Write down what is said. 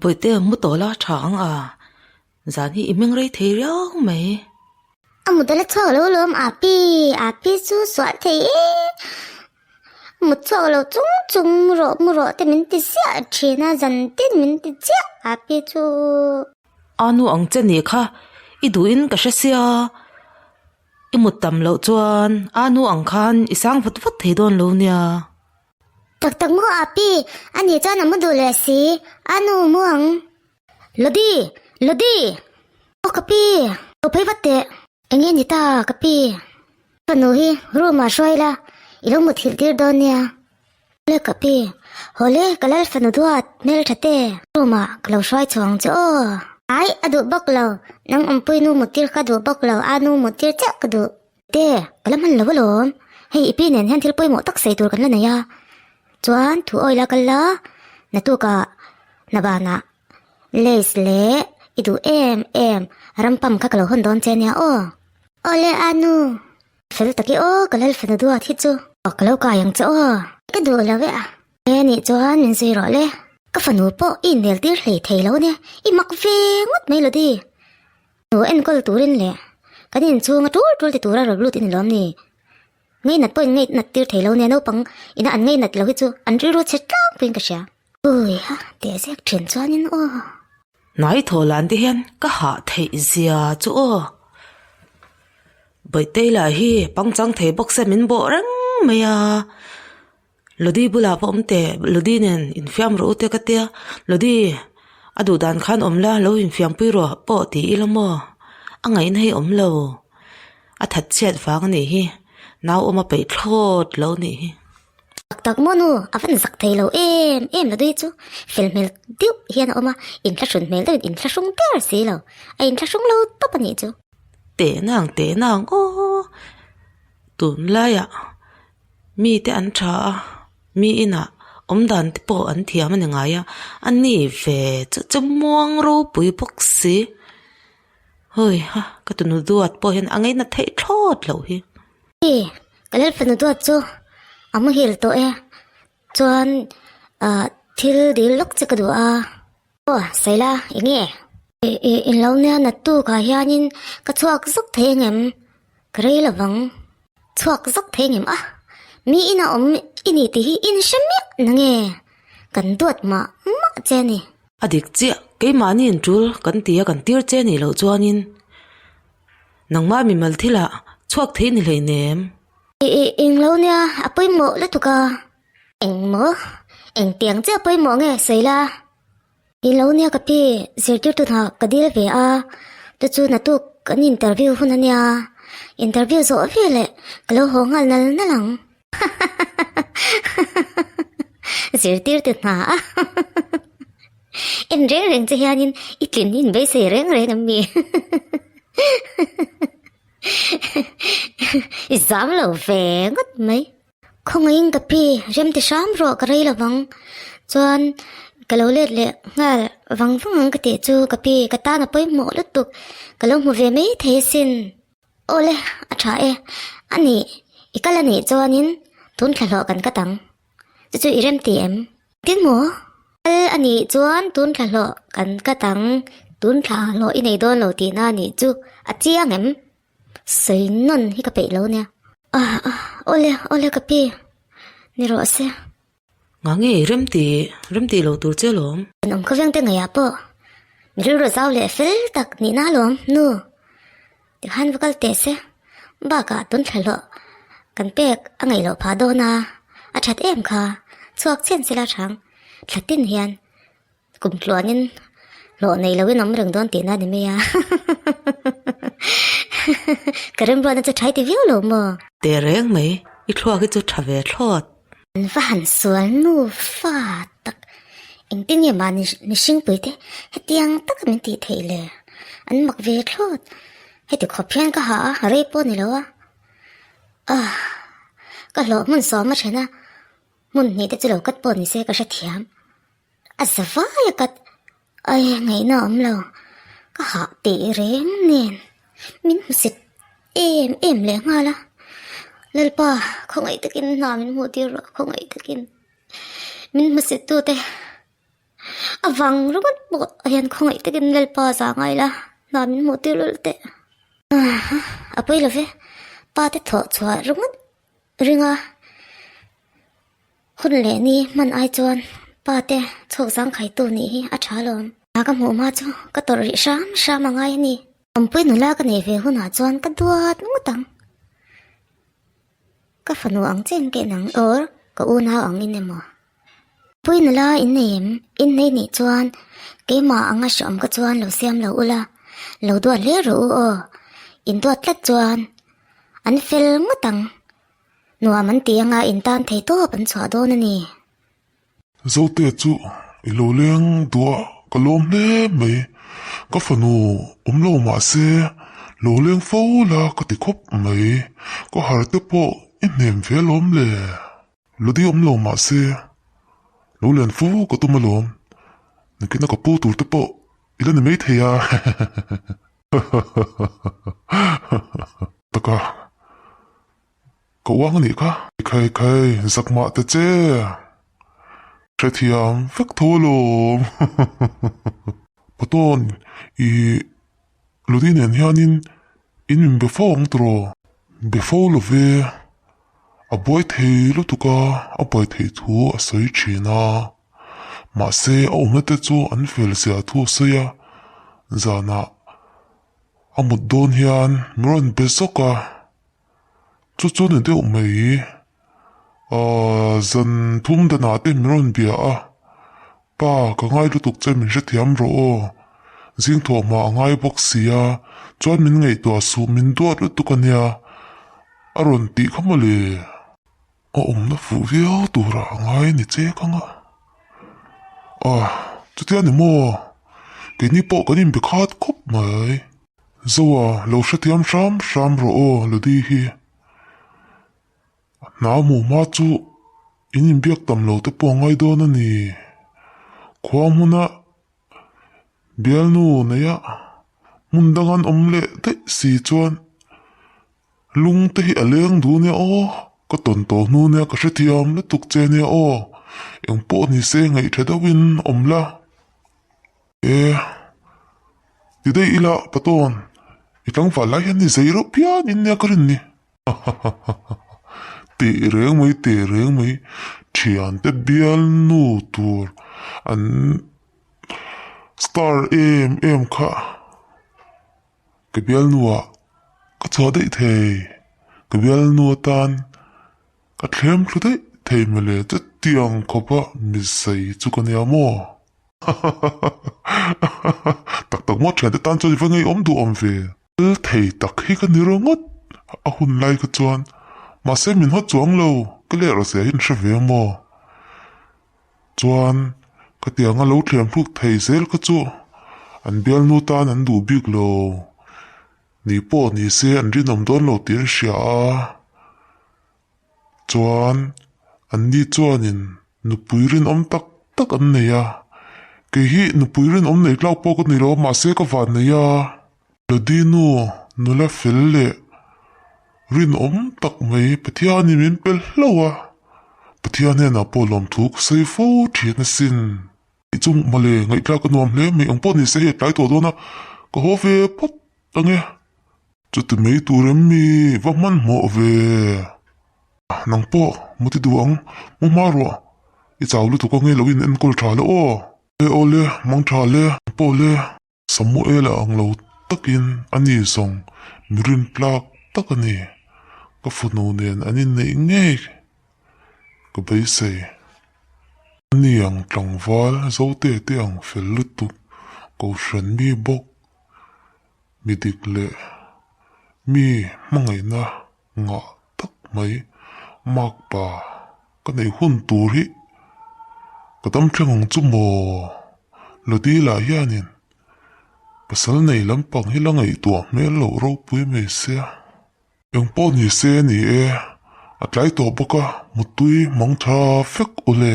Bawihte mu tawh la tha ang a, zan hi i hming rei thei riau mai. A mut ala chhuak lo lawm Api, Api chu suah thei e. Mut chhuak lo chung chung mu rawh mu rawh te min ti ziah thin a, zan tin min ti chiah Api chu. A nu ang che nih kha i duhin ka hre sia, i mut tam loh chuan a nu ang khan i sang vat vat thei dawn lo nia. Tak tak maw Api, a nih chuan a mu duh leh si, a nu mu ang. Lodi! Lodi! Aw ka pi, lo phei vat teh. Eng nge ni ta ka pi? Fanu hi room ah hruai la, i lo muthilh tir dawn nia. Le ka pi, haw le ka lal fanu duat hmeltha te, room ah ka lo hruai chho ang che aw. Ai, a duh bawk lo, nang awmpui nu muttir kha duh bawk lo, a nu muttir chiah ka duh. Te, ka la hman lo alawm. Hei i pi nen hian thil pawimawh tak sawi tur kan la nei a. Chuan thu awila kal la, naktukah hnabanah lace leh i duh em em rampam kha ka lo hawn dawn che nia aw. Awle Anu, fel tak i aw ka lal fanu duat hi chu. Aw ka lo kai ang che aw. Ka duh lo e a. E nih chuan min zui rawh le. Ka fanu pawh i inhmel tir hlei thei lo nia, i mak ve ngawt mai lo di. Nu enkawl turin leh kan inchhung a tul tul ti tura rawn lut in lawm ni. Ngeinat pawhin ngeinat tir thei lo nia naupang ina an ngeinat lo hi chu an rilru chhe tlangpuiin ka hria. Ui ha, teh zek thin chuanin aw. Hnai thaw lan te hian ka hah theih zia chu aw. Bawihtei lah hi pangchang thei bawk se min bawh reng mai a. Lodi bulah pawh awm teh, Lodi nen infiam rawh u te ka tia, Lodi a duh dan khan awm la, lo infiam pui rawh pawh ti ila maw? A ngaihna hi awm lo, a that chhiat vang a nih hi, nau awm a peih thlawt lo a nih hi. Tak tak maw nu, a van zak thei lo em em Lodi chu fel hmel deuh hian a awm a, inthlahrun hmel deuhin inthlahrung der si lo, a inthlahrung lo tawp a nih chu. Teh nang teh nang aw, tunlaiah. Mite an tha a, mi inah awm dan te pawh an thiam a ni ngai a, a ni ve chu chu muang ropui bawk si. Hawi ha, ka tunu duat pawh hian a ngaina theih thlawt loh hi. Hi, ka lal fanu duat chu a muhil tawh e, chuan ah thil dil lawk che ka duh a. Aw, Saila, eng nge? I, i, in lo nia naktukah hianin ka chhuak zawk thei angem? Ka rei lo vang. Chhuak zawk thei angem a? Mi ina awm i ni tih hi in hre miah na nge? Kan duat mah mah che a ni. A dik chiah, keimahni in tul kan ti a kan tir che nih loh chuanin nangmah mimal thilah chhuak thei ni hleinem. I, i, eng lo nia, a pawimawh lutuk a. Engmaw? Engtiang chiah pawimawh nge sawi la? I lo nia ka pi, zirtirtu hna ka dil ve a, chu chu naktuk kan interview hun a nia, interview zawh veleh ka lo haw nghal nal nal ang. Zirtirtu hna a en reng reng che hianin i tlin hi inbeisei reng reng em mi? I zam lo ve ngawt mai. Khawngaihin ka pi, rem ti hram rawh ka rei lovang. Chuan ka lo let leh nghal vang vang ang ka tih chu ka pi, ka tan a pawimawh lutuk, ka lo hmu ve mai thei asin. Awle, a tha e. A nih, i kal a nih chuanin tun thla hlawh kan kat ang. Chu chu i rem ti em? Tin maw? Kal a nih chuan tun thla hlawh kan kat ang. Tun thla hlawh i nei dawn lo tihna a nih chu a chiang em? Sawi nawn hi ka peih lo nia. Ah ah awle awle ka pi ni rawh se. Nga nge rem ti rem ti lo tur che alawm. Kan awm khawveng te ngeiah pawh mi rilru zau leh fel tak nihna alawm nu tikhan va kal teh se bakah tun thla hlawh kan pek a ngaih loh phah dawn a a that em kha chhuak chen sela chang thla tin hian Kum tluanin hlawh nei loin awm reng dawn tihna a ni mai a. Ka remruatna chu thai ti viau lo maw? Teh reng mai, i thluak hi chu tha ve thlawt. An va han sual nu fa tak. Engtin nge mahni mihringpui te hetiang taka min tih theih le? An mak ve thlawt. Heti khawp hian ka ha a, rei pawh ni lo a. Ah, ka hlawh hmun sawm a then a, hmun hnih te chu lo cut pawh ni se ka hrethiam. A za vai a kat ai ngaihna awm lo ka hah tih reng nen min hmusit em em leh nghal a Lalpa khawngaih takin hna min hmuh tir rawh khawngaih takin min hmusit tute. A vang ringawt pawh hian khawngaih takin Lalpa za ngai la, hna min hmuh tir lul teh. A pawi lo ve, pa te thawh chhuah ringawt ring a, hun leh ni hman ai chuan pa te chhawk zang khaitu nih hi a tha alawm. Hna ka hmuh hma chu ka tawrh rih hram hram a ngai a ni. Awmpui nula ka neih ve hunah chuan ka duat ngawt ang. Ka fanu ang chen ka en ang or ka unau ang in emaw. Pui nula in nei em? In nei nih chuan keimah anga hreawm ka chuan lo siam lo ula, lo duat hle rawh u aw. In duat tlat chuan an fel ngawt ang. Nuam an ti anga in tan thei tawp an chhuah dawn a ni. Zote chu i lo leng duh a, ka lawm hle mai. Ka fanu awm lo mah se lo leng fo la ka ti khawp mai. Ka har te pawh i hnem ve alawm le. Ludi awm lo mah se lo len fo ka tum alawm. Nakin a ka pu tur te pawh i la ni maithei a. Taka. Ka uang anih kha. Khai khai, zak mah ta che. Hrethiam vek tho alawm. Patawn, i Ludi nen hianin in min be fo ang tiraw? Be fo lo ve. A buai thei lutuk a, a buai theih thu a sawi thin a. Mahse, a awmna te chu an fel zia thu a sawi a, zanah a mut dawn hian min rawn be zawk a. Chu chu ni deuh mai, aaa zan thum danah te min rawn bia a, pa ka ngai lutuk che min hrethiam rawh aw, zing thawhhma a ngai bawk si a, chuan min ngaihtuah suh min duat lutuk a nia, a rawn tih kha mawle. A awmna fuh viau turah a ngai ni che ka ngah. Aaa chutia ni maw, keini pawh kan inbe khat khawp mai. Zoa, lo hrethiam hram hram rawh aw Ludi hi. Hna hmuh hma chu in inbiak tam lo te pawh a ngai dawn a ni. Khua hmuna bialnu neia hmun dang an awm leh daih si chuan lung te hi a leng duh nia aw, ka tawn tawh hnu nia ka hrethiam lutuk che nia aw, engpawh ni se ngaihṭha deuhin awm la. E, ti daih ila Patawn, i tlangval lai hian ni zei reuh phian in nia ka rin ni. Teh reng mai, teh reng mai, thiante bialnu tur an star em em kha ka bialnuah ka chhuah daih thei, ka bialnu atan ka thlem thlu daih thei mawle chutiang khawpa mizei chu ka nia maw. Tak tak maw thiante tan chuan i va ngeiawm duh awm ve. Thil thei tak hi ka ni ringawt a hun lai kha chuan mahse min haw chuang lo ka leh rawh zia hi an hre ve maw. Chuan ka tiang a lo thiam hluk thei zel kha chu an bialnu tan an duh bik lo ni pawh ni se an rinawm dawn lo tih an hria a. Chuan anni chuanin nupui rinawm tak tak an nei a, kei hi nupui rinawm nei tlak pawh ka ni lo mahse ka van nei a, Lodinu nula fel leh rinawm tak mai Pathianin min pe hlauh a, Pathian hnenah pawh lawmthu ka sawi fo thin asin. Tih chu mawle ngaihthlak ka nuam hle mai ang pawh ni se hei a tlai tawh dawn a, ka haw ve phawt ang e. Chuti mai tur em mi va hmanhmawh ve. Nang pawh mu ti duh ang, mu hma rawh. I chau lutuk ange lo in enkawl tha le aw. E aw le, mang tha le, nang pawh le. Samuela ang lo takin a ni zawng mi rin tlak tak a ni. Ka fanu nen an inneih ngei ka beisei. A ni ang tlangval Zote te ang fel lutuk Kohhran mi bawk. Mi dik leh mi hmangaihna ngah tak mai makpa ka neih hun tur hi ka dam thleng ang chu maw? Lodila hianin pasal nei lampang hi la ngaihtuah hmel loh ropui mai sia. Engpawh ni se ni e, a tlai tawh bawk a, muttui mang tha vek ule.